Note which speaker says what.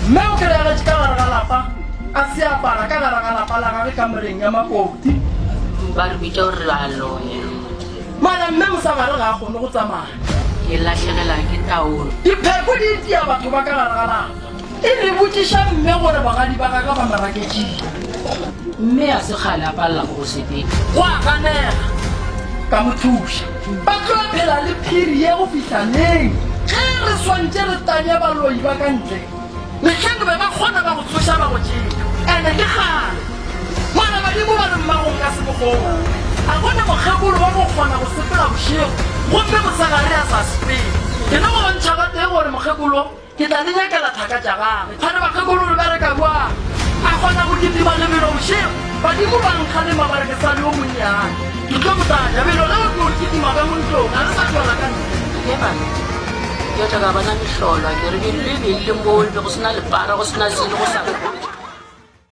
Speaker 1: Mme o kry-agetše ka gare ga lapa a se apara ka gare ga lapa la gage kamoreng ya makoti.
Speaker 2: Ba re bitša gore re a loya.
Speaker 1: Mara mme mosegare ga a kgone go tsamaya.
Speaker 2: Ke lahlegela ke taolo.
Speaker 1: Dipheko di itia batho ba ka gare ga lapa. E re botšiša mme gore bogadi ba gagwe ba mo raketšeng.
Speaker 2: Mme a se kgale a palela go go sepela.
Speaker 1: Go a ganega. Ka mo thuša. Ba tlo phela le phiri ye go fihla neng? Ge re swantše re tanye baloi ba ka ntle. Mehleng be ba kgona ba go tsoša ba go tšea. Ene ke kgale. Mara badimo ba re mmago nka se mo kgone. A go na mokgekolo wa go kgona go sepela bošego gomme mosegare a sa sepele. Ke no go bontšha gatee gore mokgekolo Ke tla le nyakela thaka tša gagwe. Kgane bakgekolo re bereka bjang? A kgona go kitima lebelo bošego. Badimo ba nkgalema ba re ke sa le yo monnyane. Ke tlo mo tanya. Belo ge o tlo kitima ka mo ntlong, ga re sa tšwela ka ntle.
Speaker 2: Ge bana, ke tla ka bona mehlolo, a ke re, le be le le mo, le be go se na lepara, go se na selo, go sa.